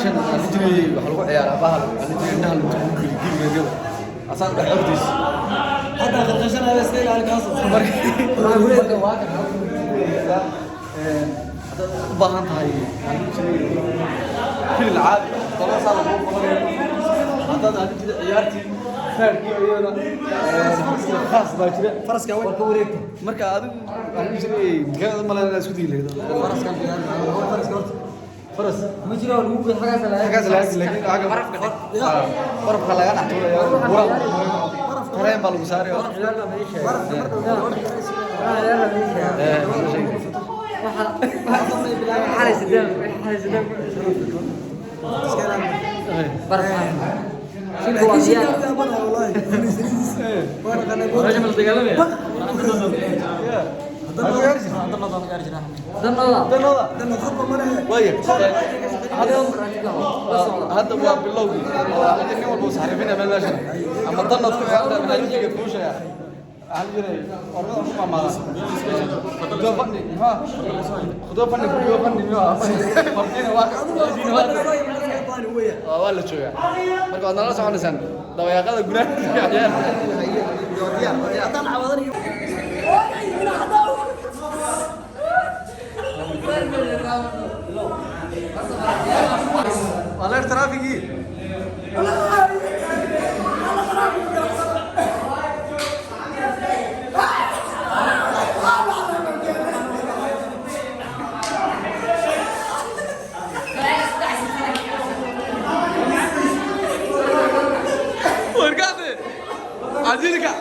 Meeshan waxaa la jiray, waxaa lagu ciyaaraa bahal, waxaa la jiray indhaha lagu geli geliga asaan dhex hortiis. Hadda qalqashanaya, iska ilaali kaasoo. Marka waa kan haddaad u baahan tahay, waxaa la jiray filin caadi toban saa lagu qabanayo. Haddaad waxaa la jiray ciyaartii faarkii iyadana khaas baa jira. Faraska waa ka wareegta. Marka adigu waxaa la jiray dukaanada malayn inaad isku digi lahayd. Faraskan faraska horta. Faras. Ma jiro lagu geeyo xagaas la. Xaggaas laakiin xagga barafka laga dhex tuuraya, buraa tareen baa lagu saaraya. Soo sheegi. Xalay sideen, xalay sideen baraf shilku waa diyaar. Meesha ma la dagaalamaya? Danooda. Danooda. Waaya. Hadda waa bilowgii. Waa hadda nin walba uu saxrifinaya meel meeshan. Ama danood ku ciyaarta ama xajiga fuushaya. Waxaa la jiray ormada ku maamaada. Khudoo fadhi, muxuu ah? Khudoo fadhi, khudoo fadhi, muxuu ah? Fardiina waa fardiina waa waa la joogaa. Marka waad nala soconaysaan dabayaaqada gudaha ciyaarta. Waa leer trafficii. Warkaasi. Casiilka.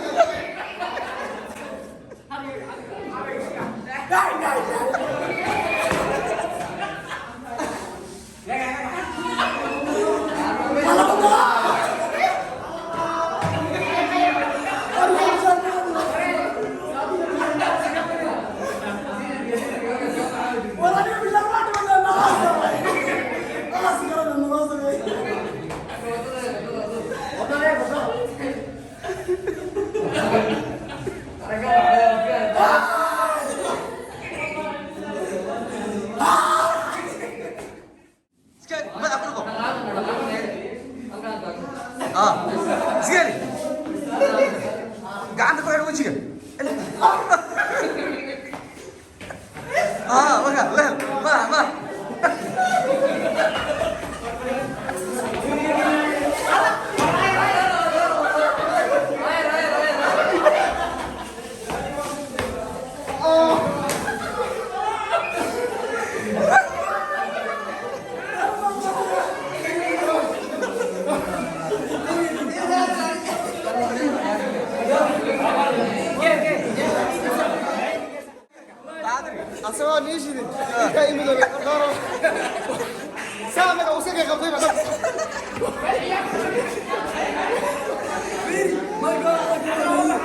Iskari, madaxa ku dhufo. Ah, iskari. Gacanta ku xidh wejiga. Ah, waka, lehel, madaxa, madaxa. Asagoo nii shidin ka imid oo qarqaro saamaga uu iska qabtay ba.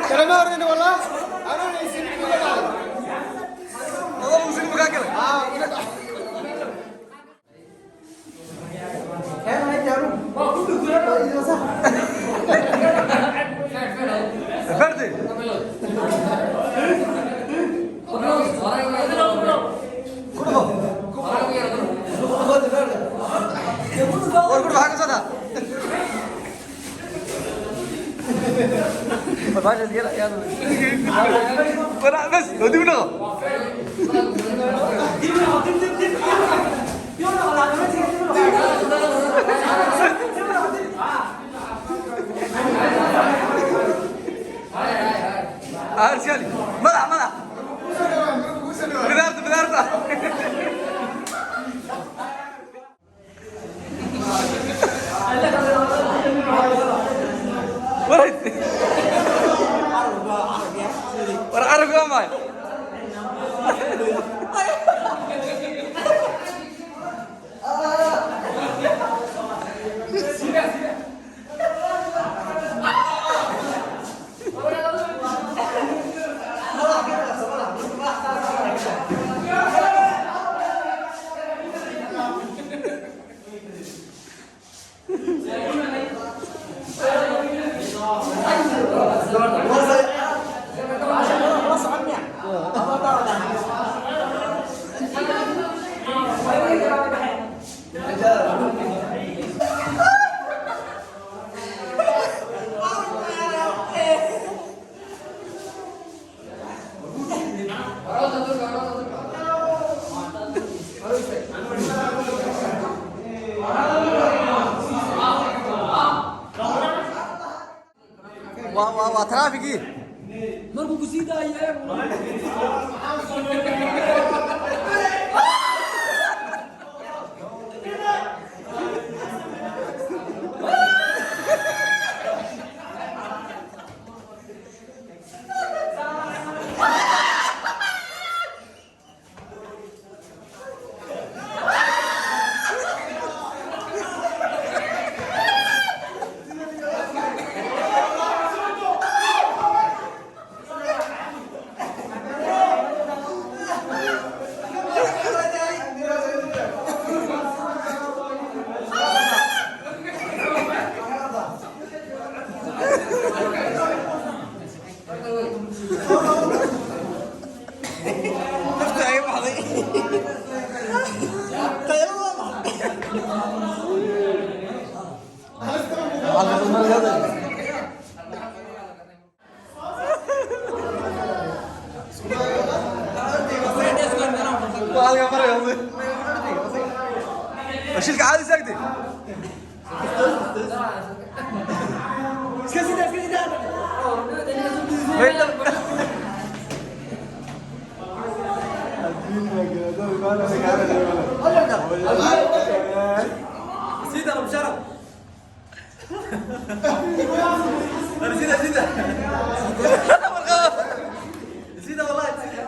Kalama horeyna wallah anuu isin iga dhacay. Adoo uu silmu kaa galay. Ah, iga dhacay. Fardi. Ku dhufo. War ku dhufo, xagga soo daa. War bas, oo dib u noqo. Ah, iskali. Madax, madax. Bidaarta, bidaarta. War war carabka waa maxay? Waa traafikii. Markuu ku sii daayay. Nafta ay baxday. Shilka caadi saagtay. Iska sii daa, iska sii daa. سيدة ابو شرف. سيدة سيدة. سيدة والله سيدة.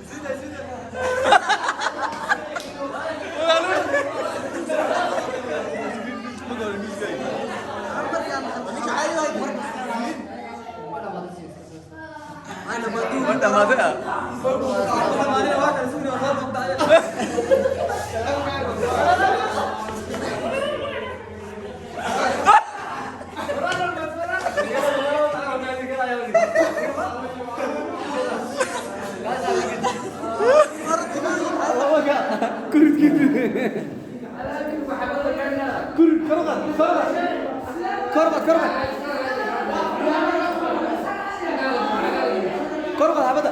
سيدة سيدة. Dhamaatay. Korqad, korqad. Korqad xabada.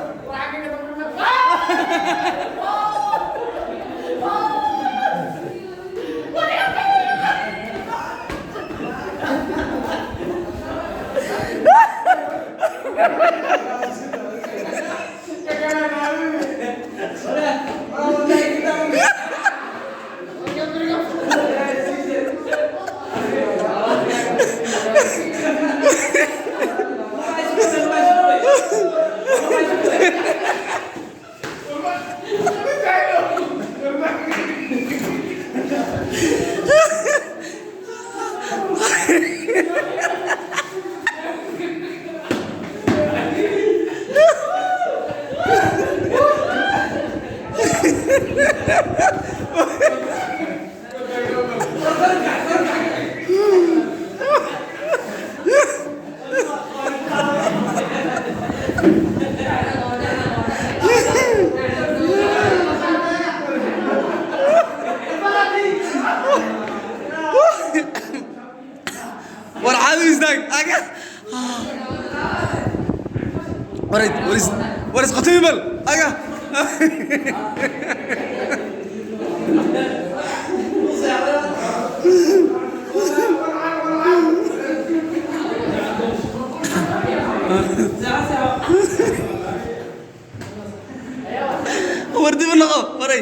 War caadi istaag. Aga. War war war isqotay bal. Aga. War dib u noqo, waray.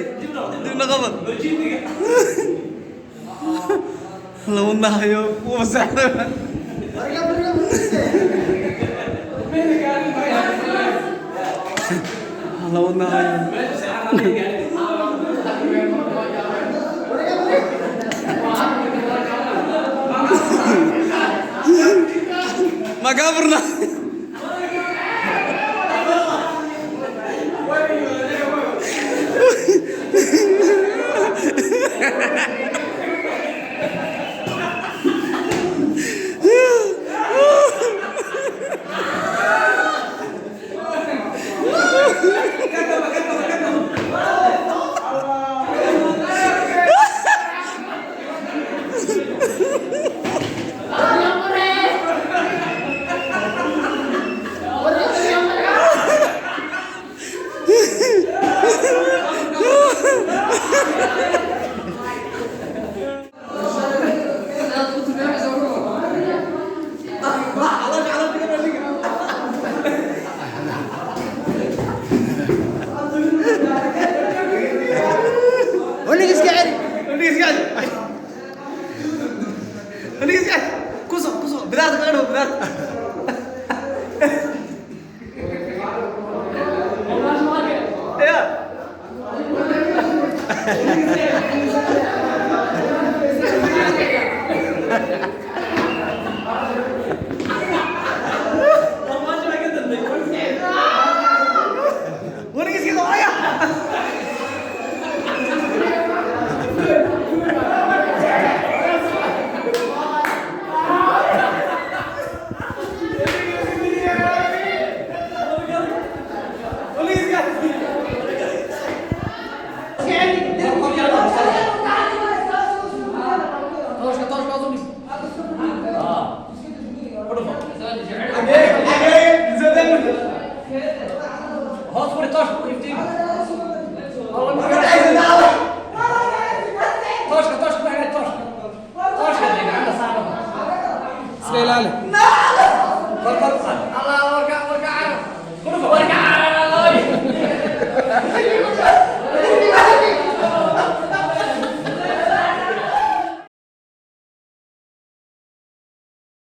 Dib noqo bal. La wadnahayo, wuu masaxday. La wadnahayo. Ma kaa furna? Hoos furi tooshka ku iftiin.